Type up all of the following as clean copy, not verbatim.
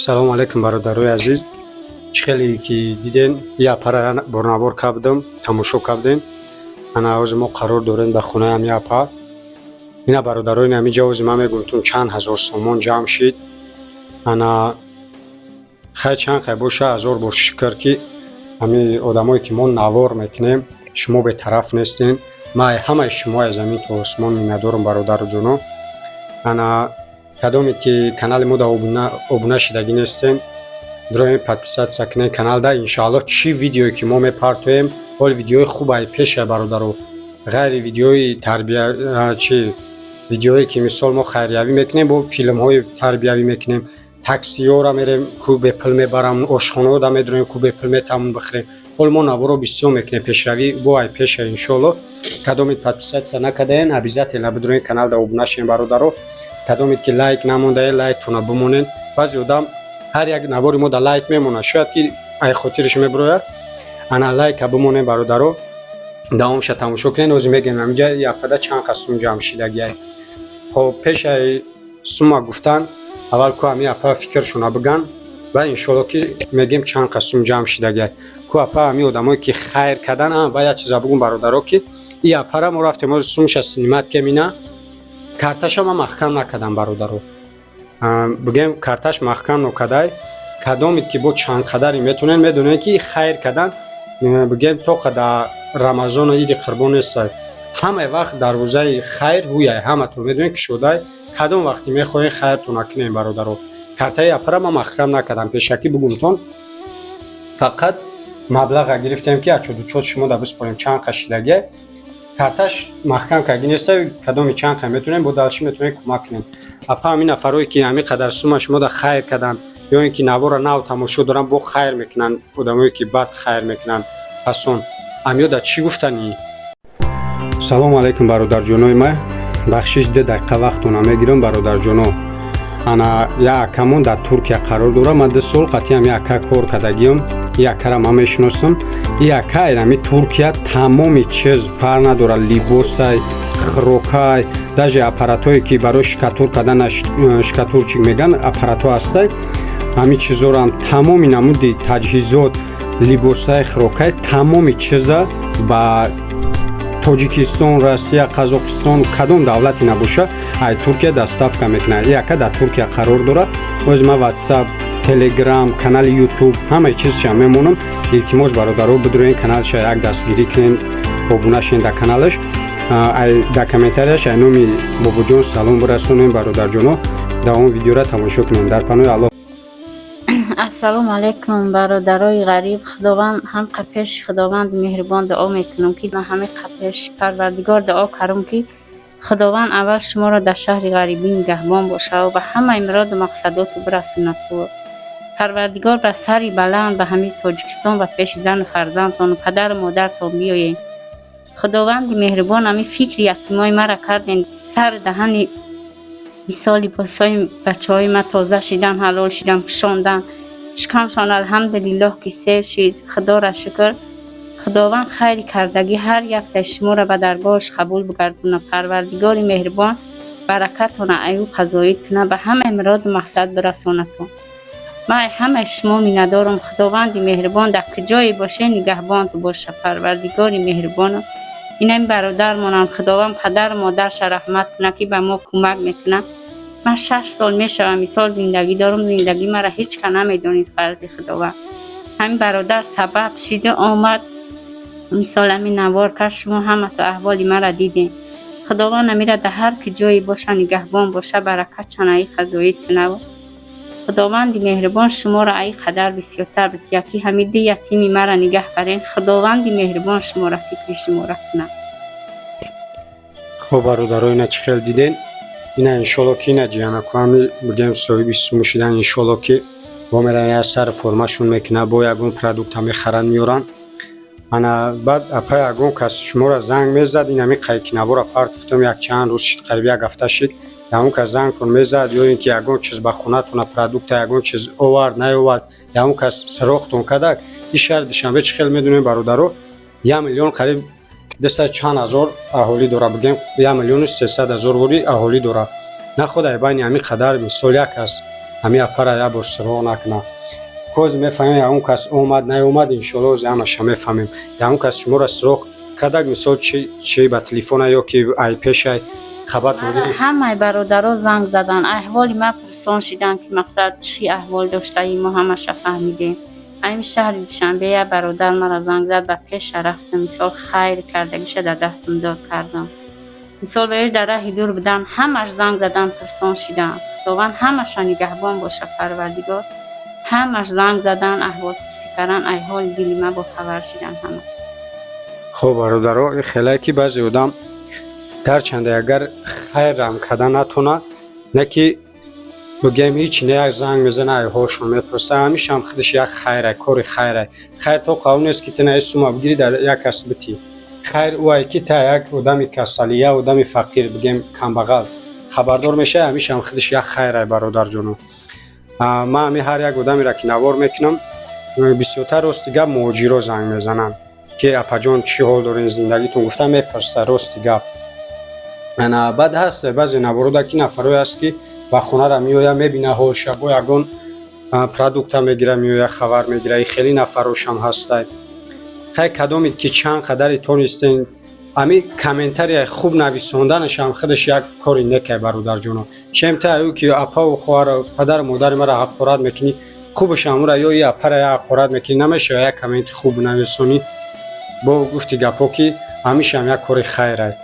Салому алайкум, бародарои азиз. Чӣ хеле ки диден, я апара борнавор кардам, тамошо кардем. Ана ҳозир мо қарор дорем дар хонаи ҳами апа. Ина, бародарои, ҳамиҷа ҳозир ман мегӯям, чанд ҳазор сомон ҷамъ шид. Ана хай, чанд хай боша, ҳазор бор шукр, ки ҳами одамое ки мо навор мекунем, шумо бетараф нестем. Ман ҳамаи шумо аз замин то осмон миннатдорам, бародару ҷоно. Ана кадоме ки канали мо да обуна шидагӣ нестем, дроем, подписаться кунем каналда. Иншоаллоҳ, чӣ видеое ки мо мепартоем, ҳол видеои хубай пеша, бародаро, ғайри видеои тарбия, чи видеое ки мисол мо хайриявӣ мекунем, бо филмҳои тарбиявӣ мекунем, таксиёра мерем, ку бепул мебарам, ошхонаода медроем, ку бепул метавонем бихӯрем. Ҳол мо наворо бисёр мекунем, пешравӣ бо ай пеша, иншоаллоҳ. Кадомед подписаться накардаен, обязательно бидроен, каналда обуна шем, бародаро. Кадомед ки лайк намондаен, лайктона бимонен. Баъзе одам ҳар як навори мо да лайк мемонад, шояд ки ай хотираш мебирояд. Ана лайка бимонем, бародаро, давомша тамошо кунен. Ҳозир мегӯем, ҳаминҷа япада чанд қас сум ҷамъ шидагиай. Хоб, пешаи сума гуфтан, аввал ку ҳами апа фикршона биган, баъд иншоалло ки мегӯем чанд қас сум ҷамъ шидагиай. Ку апа, ҳами одамое ки хайр кардан, баъд як чиза бугум, бародаро, ки и апара мо рафтем, ҳозир сумша снимать кем. Ина карташа ман маҳкам накардам, бародаро, бигӯем, карташ маҳкам нокардай. Кадомед ки бо чанд қадаре метонед, медонед ки хайр кардан, бигӯем, то қада Рамазону Иди Қурбон нестай, ҳамаи вақт дарвозаи хайр ҳуяй, ҳаматон медонед, кушодай. Кадом вақте мехоҳем, хайртона кунем, бародаро. Картаи апара ман маҳкам накардам, пешакӣ бугумтон, фақат маблаға гирифтем, ки ачоду-чод шумо да биспорем, чанд қашидагия. Карташ маҳкам карди неста. Кадоми чанд қа метавонем, бо дальше метавонем кӯмак кунем. Апа, ҳамин нафарое ки ҳамин қадар сума шумо да хайр карданд ё ин ки навора нав тамошо доранд, бо хайр мекунанд, одамое ки бад хайр мекунанд, пасон амёда чӣ гуфтанӣ? Салому алайкум, бародарҷонои ман. Бахшиш, 2 дақиқа вақтона мегирам, бародарҷоно. Ана як акамон дар Туркия қарор дорад. Ман 2 сол қатъиам як ака кор кардагиам, и акара ман мешиносам. И ака ами Туркия тамоми чиз, фарқ надорад, либосай, хӯрокай, даже аппаратое ки барои штукатур кардан, штукатурчик меган, аппаратҳо ҳастай, ҳамин чизорам, тамоми намуди таҷҳизот, либосай, хӯрокай, тамоми чиза ба Тоҷикистон, Россия, Қазоқистон, кадом давлате набоша, ай Туркия доставка мекунад. И ака дар Туркия қарор дорад. Оз ман Ватсап, Телеграм, канали Ютуб, ҳамаи чизша мемонам. Илтимос, бародаро, бидурен, каналша як дастгирӣ кунен, обуна шен дар каналаш. Дар комментарияш ай номи Бобоҷон салом бирасонем. Бародарҷоно, давом видеора тамошо кунем. Дар паноҳи Аллоҳ. Ассалому алайкум, бародарои ғариб. Худованд ҳамқа пеши Худованди меҳрубон дуо мекунам, ки ман ҳамиқа пеши Парвардигор дуо кардам, ки Худованд аввал шуморо дар шаҳри ғарибӣ нигаҳбон бошад ва ба ҳамаи муроду мақсадоту бирасонад. Парвардигор ба сари баланд ба ҳамизи Тоҷикистон ба пеши зану фарзандтону падару модартон биёед. Худованди меҳрубон, ҳамин фикри ятимои мара кардем, сару даҳани мисол либосҳои бачаҳои ма тоза шидан, ҳалол шидан, пӯшондан, шикамшон алҳамдулиллоҳ ки сер шид. Худоро шукр. Худованд хайри кардагӣ ҳар яктаи шуморо ба даргоҳаш қабул бигардонад. Парвардигори меҳрубон баракатона аю қазоид кунад, ба ҳамаи муроду мақсад бирасонадтон. Ман ҳамаи шумо миннатдорам. Худованди меҳрубон дар куҷое бошед, нигаҳбонту боша. Парвардигори меҳрубоно, инами бародармонам, Худованд падару модарша раҳмат кунад, ки ба мо кӯмак мекунад. Ман 6 сол мешавам, мисол, зиндагӣ дорам. Зиндагӣ мара ҳеҷ ка намедонист, фарзи Худованд. Ҳамин бародар сабаб шида омад, мисол, ҳамин навор кард. Шумо ҳамато аҳволи мара дидем. Худованд амира дар ҳар ки ҷое боша, нигаҳбон боша, баракатшон аи қазоид кунад. Худованди меҳрубон шуморо аи қадар бисёртар бития, ки ҳамин ду ятими мара нигаҳ карен. Худованди меҳрубон шуморо фикри шуморо кунад. Хуб, бародаро, ина чӣ хел диден? Ина иншолло ки ина ҷиянакоами бигем соҳиби суму шидан. Иншолло ки бо меран, як сари формашон мекунад, бо ягон продукта мехаранд, меёранд. Ана баъд, апа, ягон кас шуморо занг мезад? Ин ҳамин қайкинавора партуфтам, як чанд рӯз шид, қариб як ҳафта шид. Ягон кас зангтон мезад ё ин ки ягон чиз ба хонатона, продукта, ягон чиз овард, наёвард, ягон кас сироғтон кардак? Ин шаҳри Душанбе, чӣ хел медонем, бародаро, 1 миллион қариб дусад чанд ҳазор аҳолӣ дора, бигем, 1 300 000 вори аҳолӣ дора. На худай байни ҳамин қадар, мисол, як кас Ҳами апара як бор суроғ накуна. Коз мефаҳмем, ягон кас омад, наомад, иншоалло, ози ҳамаша мефаҳмем. Ягон кас шуморо суроғ кардак, мисол, чи ба телефона ё ки ай пешай хабартон гирифт? Ҳамаи бародаро занг задан, аҳволи ма пурсон шидан, ки мақсад чӣ аҳвол доштаи мо, ҳамаша фаҳмидем. Ами шаҳри Душанбе як бародар мара занг зад, ба пеша рафтам, мисол, хайр кардагиша дар дастам дод кардам. Мисол, ба дар раҳи дур будан, ҳамаш занг задан, пурсон шидан. Худованд ҳамаша нигаҳбон боша, Парвардигор. Ҳамаш занг задан, аҳволпурсӣ кардан, ай ҳоли дили ма бохабар шидан ҳамаш. Хуб, бародаро, ин хелае ки баъзе одам гарчанде агар хайрам карда натона, не ки бигӯем ҳеч не, як занг мезана, айҳолшон мепурса, ҳамишам худаш як хайрай, кори хайрай. Хайр то қабул нест, ки ту на сума бигирӣ, дар як кас битӣ. Хайр ӯае, ки та як одами касалӣ, як одами фақир, бигӯем, камбағал хабардор мешавӣ, ҳамишам худаш як хайрай, бародарҷоно. Ман ҳами ҳар як одамеро, ки навор мекунам, бисёртар, рости гап, муҳоҷиро занг мезананд, ки апаҷон, чӣ ҳол дорем, зиндагитон, гуфта мепурса, рости гап. Ана баъд ҳаст баъзе наворода, ки нафарое ҳаст, ки ба хонара меояд, мебина ҳолша, бо ягон продукта мегира, меояд, хабар мегира. И хеле нафарошам ҳастай. Хай, кадомед ки чанд қадари тонистен, ами комментария хуб нависонданашам худаш як кори некай, бародарҷоно. Чем та ӯ ки апаву хоҳару падару модари маро ҳақорат мекунӣ, хубаш амура ё и апара як ҳақорат мекунӣ, намешава як комменти хуб нависонӣ. Бо гуфти гапҳо, ки ҳамишам як кори хайрай.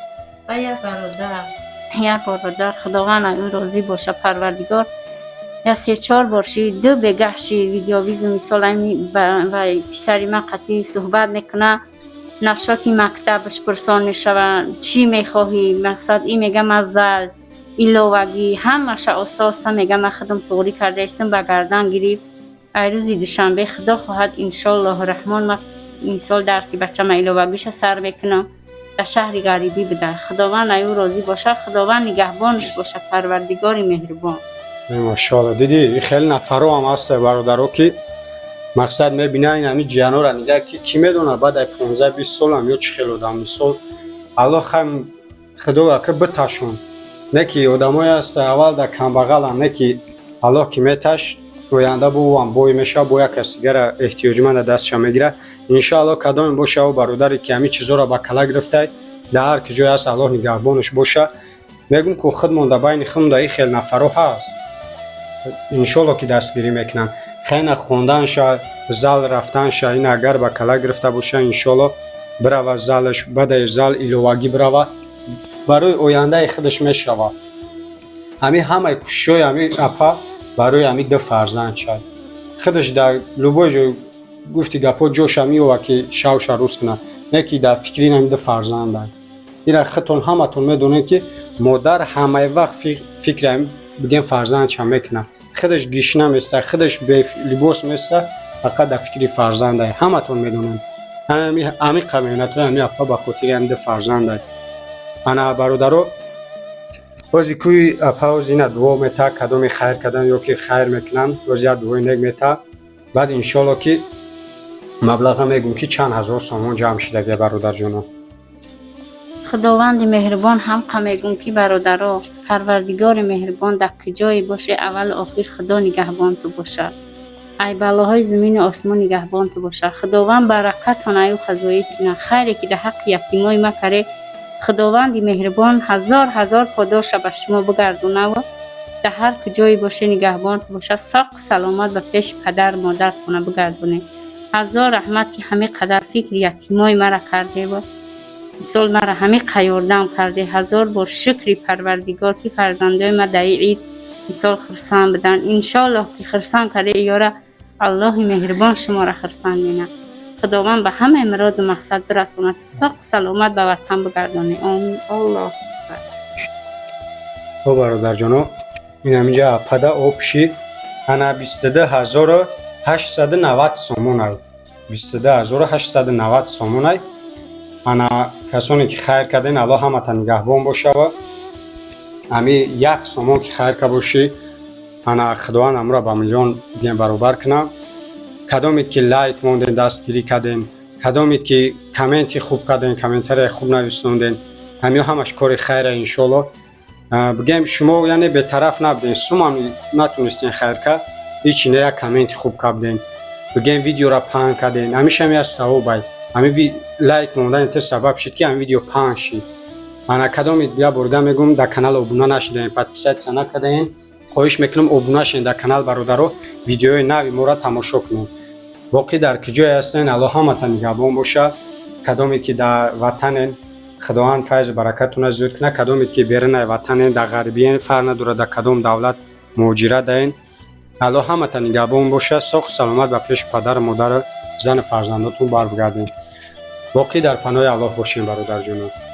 Ва як бародар, Худованд аз ӯ розӣ боша, Парвардигор, я се-чор бор ши, ду бегаҳ ши, видеовызов, мисол, ами вай писари ман қатъи суҳбат мекуна, нашоти мактабаш пурсон мешава, чӣ мехоҳӣ, мақсад, и мега, ман зал иловагӣ, ҳамаша оста оста мега, ман худам туғрӣ карда истам, ба гардан гирифт. Ай рӯзи душанбе, Худо хоҳад, иншоаллоҳу раҳмон, ман, мисол, дарси бачама иловагиша сар мекунам. Дар шаҳри Ғарибӣ буда. Худованд ай ӯ розӣ бошад, Худованд нигаҳбонаш бошад, Парвардигори меҳрубон. Машоалло, дидӣ, хеле нафаро ҳам ҳаста, бародаро, ки мақсад мебина ин ҳами ҷиянора нигаҳ, ки кӣ медонад, баъд ай 15-20 солам ё чӣ хел одам. Мисол, Аллоҳ хай, Худо ака биташон, не ки одамое ҳаста, аввал дар камбағалам, не ки Аллоҳ ки меташ, оянда бо ӯам бой мешавад, бо як кас дигара эҳтиёҷманда дастша мегирад. Иншоалло, кадоме боша, о бародаре, ки ҳамин чизоро ба кала гирифтай, дар ҳар ки ҷое ҳаст, Аллоҳ нигаҳбонаш боша. Мегӯм, ку худмон дар байни худмон дар ин хел нафаро ҳаст, иншоалло, ки дастгирӣ мекунанд. Хеле хонданша, зал рафтанша, ин агар ба кала гирифта боша, иншоалло, бирава залаш, баъдаи зал иловагӣ бирава, барои ояндаи худаш мешава. Ҳамин ҳамаи кӯшишҳои ҳамин апа барои ҳамин ду фарзанд шад. Худаш дар любой ҷой, гуфти гапҳо, ҷоша меёвад, ки шавша рӯз кунад, не ки дар фикри ин ҳамин ду фарзанданд. Ира худтон ҳаматон медонед, ки модар ҳамаи вақт фикри ҳамин, бигем, фарзандша мекунад. Худаш гишна места, худаш белибос места, фақат дар фикри фарзандай. Ҳаматон медонед, ҳамин меҳнатҳои ҳамин апа ба хотири ҳамин ду фарзандай. Ана, бародаро, бози кӯи апа ози ина дуо мета, кадоме хайр кардан ё ки хайр мекунанд, боз як дуои нек мета. Баъд, иншоалло, ки маблаға мегӯм, ки чанд ҳазор сомон ҷамъ шидагия, бародарҷоно. Худованди меҳрубон, ҳамқа мегӯм, ки бародаро, Парвардигори меҳрубон, дар куҷое боше, аввалу охир Худо нигаҳбонту бошад, ай балоҳои замину осмон нигаҳбонту бошад. Худованд баракатон аю хазоид кунад. Хайре ки дар ҳаққи ятимои ма каре, Худованди меҳрубон ҳазор ҳазор подоша ба шумо бигардонаву дар ҳар куҷое боше, нигаҳбонту бошад, соқу саломат ба пеши падару модаратона бигардонед. Ҳазор раҳмат, ки ҳамин қадар фикри ятимои мара кардеву, мисол, мара ҳамин қа ёрдам карде. Ҳазор бор шукри Парвардигор, ки фарзандои ма дар ин ид, мисол, хурсанд буданд. Иншоаллоҳ, ки хурсанд карде ёра, Аллоҳи меҳрубон шуморо хурсанд менад. Худованд ба ҳамаи муроду мақсад бирасонад, соқу саломат ба ватан бигардонед. Омин, Аллоҳ. Хоб, бародарҷоно, ин ҳаминҷа апада общий ана 22 890 сомонай, 22 890 сомонай. Ана, касоне ки хайр карден, Аллоҳ ҳамата нигаҳбон бошава. Ами як сомон ки хайр ка бошӣ, ана Худованд амро ба миллион бигем баробар кунам. Кадомед ки лайк монден, дастгирӣ карден, кадомед ки комменти хуб карден, комментария хуб нависонден, ҳамиё ҳамаш кори хайра, иншоалло. Бигем, шумо яъне бетараф набудем, сумам натунистен хайр кард, ҳичи не, як комменти хуб кардем, бигем, видеора паҳн кардем, ҳамишам як савобай. Ҳамин лайк мондани те сабаб шуд, ки ҳамин видео паҳн шид. Ана кадоми, як борга мегӯм, дар канал обуна нашидаем, подписаться накардаем, хоҳиш мекунам, обуна шавед дар канал, бародаро, видеои нави моро тамошо кунед. Боқӣ дар куҷое ҳастен, Аллоҳ ҳаматон нигаҳбон бошад. Кадоме ки дар ватанен, Худованд файзу баракатона зиёд кунад. Кадоме ки берунаи ватанен, дар ғарбиен, фарқ надорад дар кадом давлат муҳоҷират даен, Аллоҳ ҳаматон нигаҳбон бошад. Соҳу саломат ба пеши падару модару зану фарзандотон барбигардем. Боқӣ дар паноҳи Аллоҳ бошем, бародарҷонон.